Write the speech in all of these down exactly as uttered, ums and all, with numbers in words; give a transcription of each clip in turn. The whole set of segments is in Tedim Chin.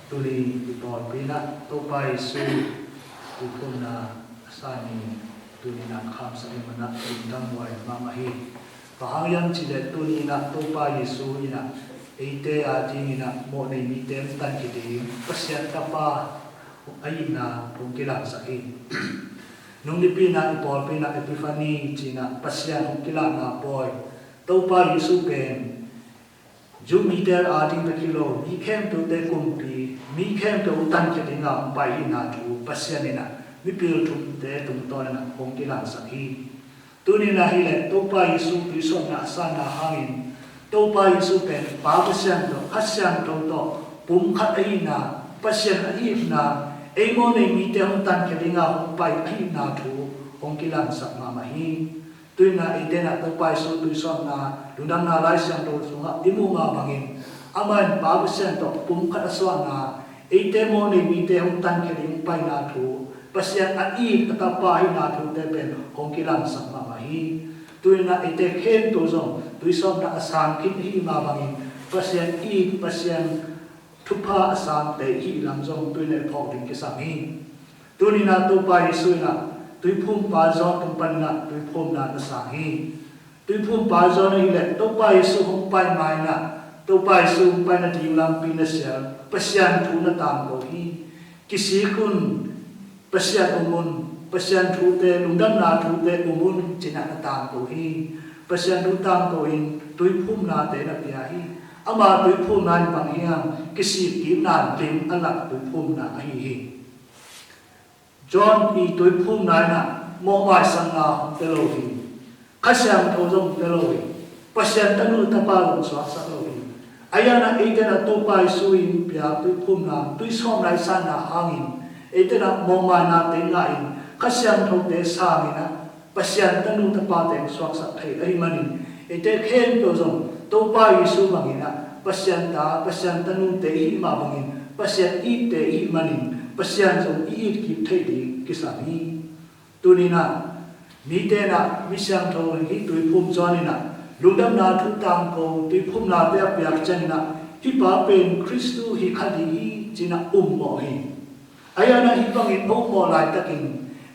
Tuni i pawlpi in ah Topa Jesu tuiphumna a san ni. Tuni in ah khamsak i manah lungdam huai mahmah hi. Bang hang hiam cih leh tuni in ah Topa Jesu in ah eite a dingin ah mawhnei mite hong tankhia ding Pasian Tapa ahihna hong kilangsak hi. Nung nipi in ah i pawlpi in ah Epiphany ci-in ah Pasian hong kilahna pawi, Topa Jesu pen Jew mite a ding bek hi lo, mi khempeuhte kumpi, mi khempeuh hong tankhia dingin hong pai ahihna thu Pasian in ah mipil thumte tungtawn in ah hong kilangsak hi. Tuni in ah hi leh Topa Jesu tuisawpna a sanna hangin Topa Jesu pen Pa Pasian tawh, Kha Siangtho tawh pumkhat ahihna, Pasian a itna, ei mawhnei mite hong tankhia dingin hong pai ahihna thu hong kilangsak mahmah hi. Tuni in ah eite in ah Topa Jesu tuisawpna, lungdamna Lai Siangtho sungah i muh mah bangin, amah in Pa Pasian tawh pumkhat a suahna, eite mawhnei mite hong tankhia ding paina thu, Pasian a it a Tapa ahihna thute pen hong kilangsak mahmah hi. Tuni in ah eite khempeuh zong tuisawpna a sang khin i hih mah bangin, Pasian it, Pasian thupha a sangte i hih lam zong tuni in ah i phawk ding kisam hi. Tuni in ah Topa Jesu in ah Tuiphumpa John tung panin ah tuiphumna na sang hi. Tuiphumpa John ahih leh Topa Jesu hong pai ma-in ah, Topa Jesu hong pai nading lampi na sial, Pasian thu na tangko hi. Kisik un, Pasian um un, Pasian thute, lungdamna thute um un ci-in ah na tangko hi. Pasian thu tangko in tuiphumnate na pia hi. Ama tuiphumna in bang hiam, kisik kikna lim a lak tuiphumna ahi hi. John i tuiphumna in ah mawhmaisakna hong pia lo hi. Kha Siangtho zong pia lo hi. Pasian tanu tapa zong suaksak lo hi. Ahi zongin ah eite in ah Topa Jesu in pia tuiphumna, tuisawpna i sanna hangin eite in ah mawhmainate ngah in, Kha Siangthote sang in ah Pasian tanu tapate suaksak thei ahih manin, eite khempeuh zong Topa Jesu bangin ah Pasian ta, Pasian tanute i hih mah bangin, Pasian itte i hih manin, Pasian zong i it kik thei ding kisam hi. Tuni in ah mite in ah mi siangtho in hih tuiphum John in ah lungdamna thu tangko, tuiphumnate a piak ciangin ah, hih pa pen Khristu hi kha ding hi ci-in ah um mawh hi. Ahi zongin ah hih bangin a um mawh laitakin,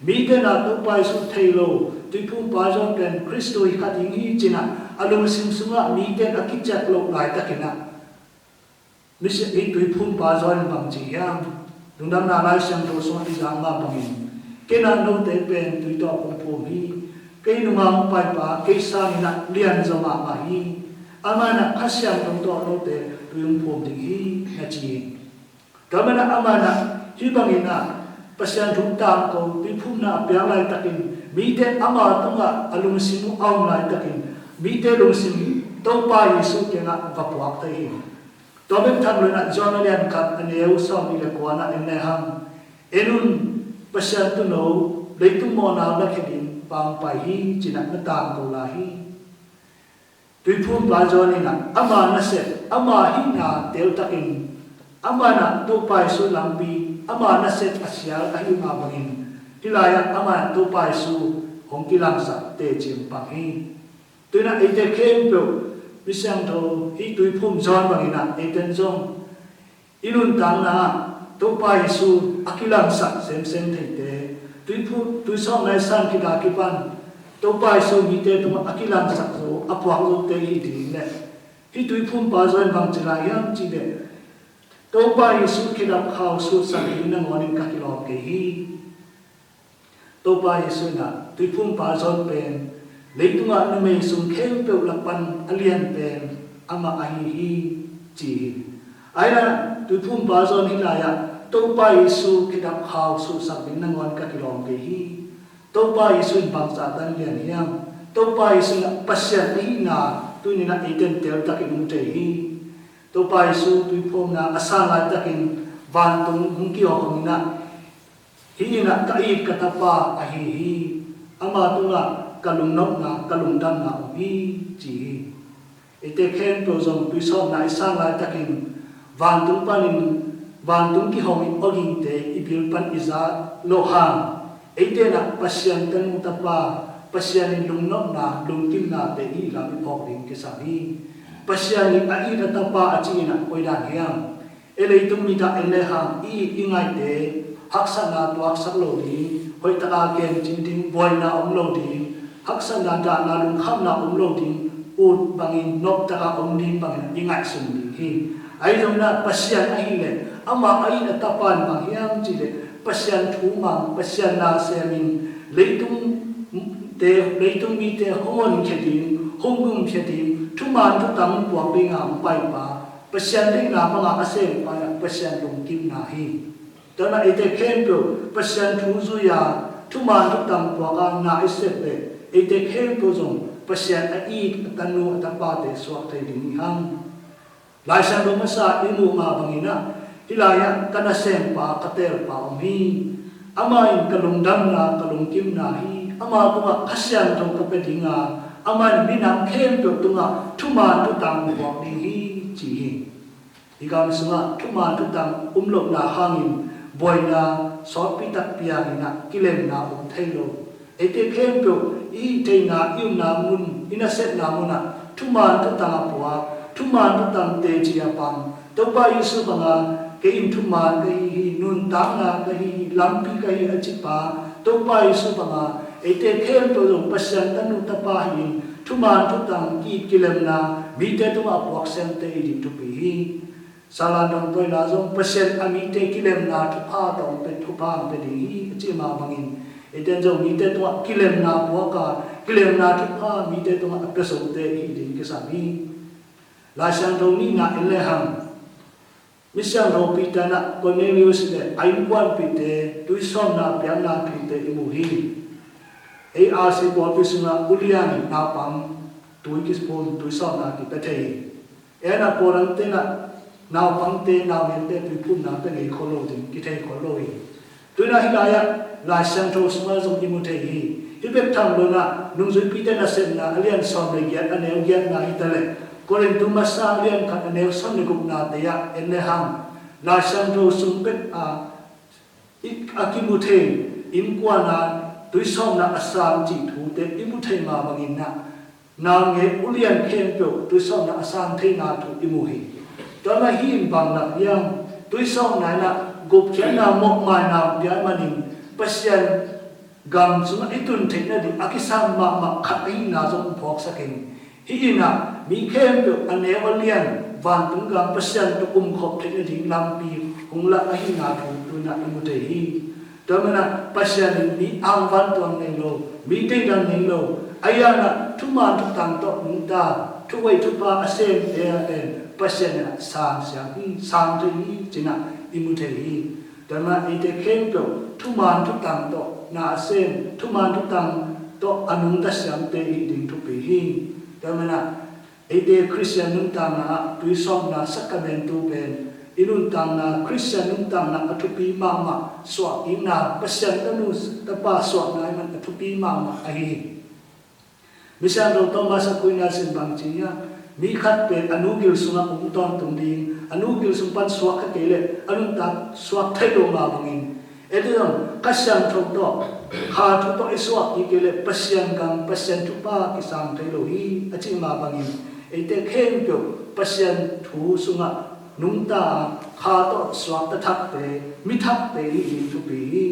mite in ah Topa Jesu thei lo, Tuiphumpa John pen Khristu hi kha ding hi ci-in ah a lungsim sungah mite in a kiciat loh laitakin ah, misi-, hih Tuiphumpa John in bang ci hiam? Lungdamna Lai Siangtho sungah i zak mah bangin, kei in ah note pen tui tawh kong phum hi. Kei nungah hong paipa kei sangin ah lianzaw mahmah hi. Amah in ah Kha Siangtho tawh note tui hong phum ding hi, na ci hi. Tua manin ah amah in ah hih bangin ah Pasian thu tangko, tuiphumna a piak laitakin, mite ama tungah a lungsim uh a om laitakin, mite lungsim Topa Jesu kiangah va puak thei hi. Tua bek tham loin ah John a lian khat a neu sawmnih le kua-ah en lehang, en un, Pasian Tuuno, leitung mawhna lakhia dingin Pa hong pai hi ci-in ah na tangko lai hi. Tuiphumpa John in ah ama nasep, ama hihna teltakin, amah in ah Topa Jesu lampi, ama nasep a sial ahih mah bangin, hih lai-ah amah in ah Topa Jesu hong kilangsak teci hong pang hi. Tuni in ah eite khempeuh, mi siangtho, hih tuiphum John bangin ah eite in zong i nuntakna ah Topa Jesu a kilangsak semsem theite, tuiphum, tuisawpna i san khit a kipan Topa Jesu mite tungah a kilangsak zo, a puak zote i hih ding leh, hih tuiphumpa John in bang ci lai hiam cih leh, Topa Jesu khedap khau sutsak ding nangawnin ka kilawm kei hi. Topa Jesu in ah tuiphumpa John pen leitungah numei sung khempeuh lak pan a lian pen amah ahi hi, ci hi. Ahi zongin ah tuiphumpa John hih lai-ah Topa Jesu khedap khau sutsak ding nangawn ka kilawm kei hi. Topa Jesu in bangzah tan lian hiam? Topa Jesu in ah Pasian ahihna tuni in ah eite in teltakin mu thei hi. Topa Jesu tuiphumna a san laitakin vantung hong kihawm in ah, "Hih in ah ka it ka tapa ahi hi. Ama tungah ka lungnopna, ka lungdamna om hi," ci hi. Eite khempeuh zong tuisawpna i san laitakin vantung panin, vantung kihawm in awgingte i bil pan i za loh hang, eite in ah Pasian tanu tapa, Pasian in lungnopna, lungkimnate i hih lam i phawk ding kisam hi. Pasian in a it a tapa a cih in ah koi dan hiam? Ei leitung mi dah en le hang, i it i ngaihte haksatna tuaksak lo ding, hoihtaka kencing ding, buaina om lo ding, haksatna, dahna, lungkhamna om lo ding, ut bangin noptaka om ding bangin i ngaihsun ding hi. Ahi zongin ah Pasian ahih leh, amah a it a tapa in bang hiam cih leh, Pasian thu mang, Pasian na semin, leitung te, leitung mite hong honkhia ding, hong gumkhia ding, thuman thutang puak dinga hong paipa, Pasian deihna banga a sempa in ah Pasian lungkimna hi. Tua hi a, eite khempeuh Pasian thu zui-a, thuman thutang puaka na i sep leh, eite khempeuh zong Pasian a it a tanu a tapate suak thei ding hi hang. Lai Siangtho masa i muh mah bangin ah, hih lai-ah ka nasempa, ka teelpa om hi. Amah in ka lungdamna, ka lungkimna hi. Amah tungah Kha Siangtho ka pia dinga, amah in minam khempeuh tungah thuman thutang puak ding hi, ci hi. I gam sungah thuman thutang um lohna hangin buaina sawtpi tak piangin ah kilemna om thei lo. Eite khempeuh i hih theihna, i omna mun, i nasepna munah thuman thutang a puak, thuman thutang teci a pang, Topa Jesu banga, kei in thuman ka hi hi, nuntakna ka hi hi, lampi ka hi, a cipa, Topa Jesu banga eite khempeuh zong Pasian tanu tapa hi-in, thuman thutang ki-it kilemna mite tungah puak semte i ding thupi hi. Salan Dong Toi la zong Pasian a mite kilemna thupha tawh hong pia, thupha hong pia ding hi, a cih mah bangin, eite in zong mite tungah kilemna puaka, kilemna thupha mite tungah a pia zote i hi ding kisam hi. Lai Siangtho nihna en le hang, Misiangtho Peter in ah Cornelius le a innkuanpihte tuisawmna piakna thute i mu hi. Ei R C pawlpi sungah ulian naupang tui kiphun, tuisawmna kipia thei hi. Ei na pawlangte in ah naupangte, naungekte tuiphunna pia ngei khol lo ding, kithei khol lo hi. Tu-in ah hih lai-ah Lai Siangtho sungah zong i mu thei hi. Hih bek tham lo-in ah nungzuipite nasepna a lian sawm le giat, a neu giatna hi ta leh, Korintu masa a lian khat, a neu sawm le guknate ah en le hang, Lai Siangtho sung bek a, i, a kimu thei innkuan a tuisawmna a sang cih thute i mu thei mah bangin ah, naungek ulian khempeuh tuisawmna a sang theihna thu i mu hi. Tua mah hi in bang lak hiam? Tuisawmna in ah gupkhiatna, mawhmaina pia ahih manin Pasian gam sungah i tun theih nading a kisam mahmah khat ahihna zong phawksak in, hih in ah mi khempeuh a neu a lian vantung gam Pasian tawh umkhop theih nading lampi hong lak ahihna thu tu-in ah i mu thei hi. Tua manin ah Pasian in mi angvan tuang nei lo, mi deihdan nei lo, a ian ah thuman thutang tawh nungta, thuhoih thupha a semte a pen Pasian in ah sang siam hi, sang thei hi, ci-in ah i mu thei hi. Tua manin ah eite khempeuh thuman thutang tawh na a sem, thuman thutang tawh a nungta siamte i hi ding thupi hi. Tua manin ah eite Khristian nuntakna ah tuisawmna sakramentu pen i nuntakna, Khristian nuntakna a thupi mahmah suahkikna, Pasian tanu tapa suahna ahih man a thupi mahmah ahi hi. Misiangtho Thomas Aquinas in bang ci hiam? Mi khat pen a nu gil sungah om tawntung ding, a nu gil sung pan suak kha kei leh a nuntak suak thei lo mah bangin, eite zong Kha Siangtho tawh, Kha thu tawh i suak kik kei leh Pasian gam, Pasian thupha kisang thei lo hi, a cih mah bangin, eite khempeuh Pasian thu sungah nungta, Kha tawh suakta thakte, mi thakte i hi ding thupi hi.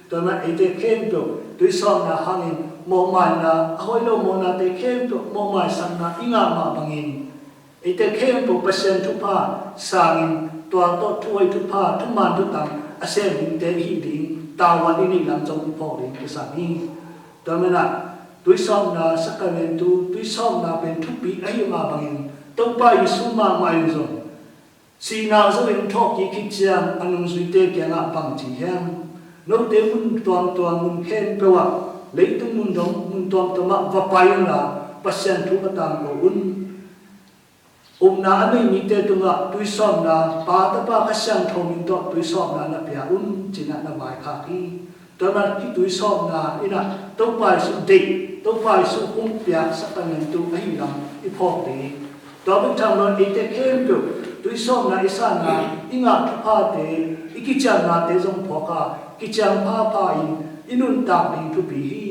Tua manin ah eite khempeuh tuisawmna hangin mawhmaina, a hoih lo mawhnate khempeuh mawhmaisakna i ngah mah bangin, eite khempeuh Pasian thupha sangin, tua tawh thuhoih thupha, thuman thutang a sem dingte i hi ding tavuan i neih lam zong i phawk ding kisam hi. Tua manin ah tuisawmna sakramentu, tuisawmna pen thupi ahih mah bangin, Topa Jesu mahmah in zong sihna zo-in thawhkik khit ciang a nungzuite kiangah bang ci hiam? Note mun tuamtuam, mun khempeuh ah, leitung mun dong mun tuamtuam ah va pai unla, Pasian thu va tangko un. Upna a nei mite tungah tuisawmna, Pa, Tapa, Kha Siangtho min tawh tuisawmna na pia un, ci-in ah na vaikhak hi. Tua manin ah hih tuisawmna in ah Topa Jesu deih, Topa Jesu hong piak sakramentu ahih lam i phawk ding. Tua bek tham loin eite khempeuh tuisawmna i sanna, i ngah thuphate, i kiciamnate zong phawk a, kiciam phapha in i nuntak ding thupi hi.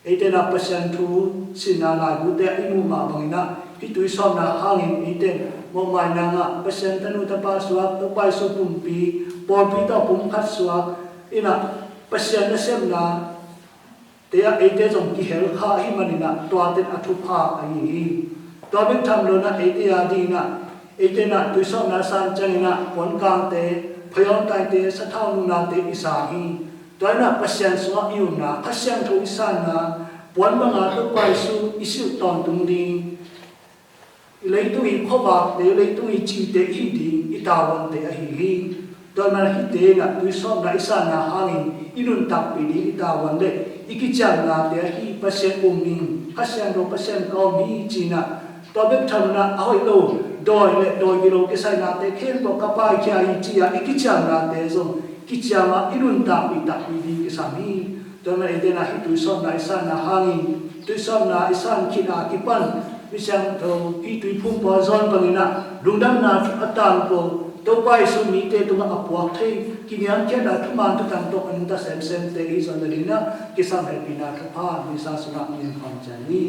Eite in ah Pasian thu sinna laigute ah i muh mah bangin ah, hih tuisawmna hangin eite in Mawhmaina ngah, Pasian tanu tapa suak, Topa Jesu pumpi, pawlpi tawh pumkhat suak, inah Pasian nasepna te ah eite zong kihel kha ahih maninah tuate in a thupha ahi hi. Tua bek tham loinah eite a dinginah eite inah tuisawpna san cianginah puankangte, phayawngtaite, sathau nunate i sang hi. Tua inah Pasian sungah i umna, Kha Siangtho i sanna, puan banga Topa Jesu i silh tawntung ding, i leitung i khuavakte, leitung i cite i hih ding i tavuante ahi hi. Tua manin hihte inah tuisawpna i sanna hangin i nuntakpih ding i tavuan le i kiciamnate ahi Pasian um ing, Kha Siangtho Pasian ka um hi ci-inah, tua bek tham loinah a hoih lo dawi le dawi gilo kisainate khempeuh ka paikhia hi ci-a i kiciamnate zong kiciam a i nuntakpih takpi ding kisam hi. Tua manin eite inah hih tuisawpna i sanna hangin, tuisawpna i san khit a kipan Misiangtho hih tuiphum pawl zawn banginah lungdamna a tangko, Topa Jesu mite tungah a puak thei, kiniamkhiatna thuman thutang tawh a nungta semsemte i hih zawh nadinginah kisam hehpihna thupha misa sungah ngen khawm ciat ni.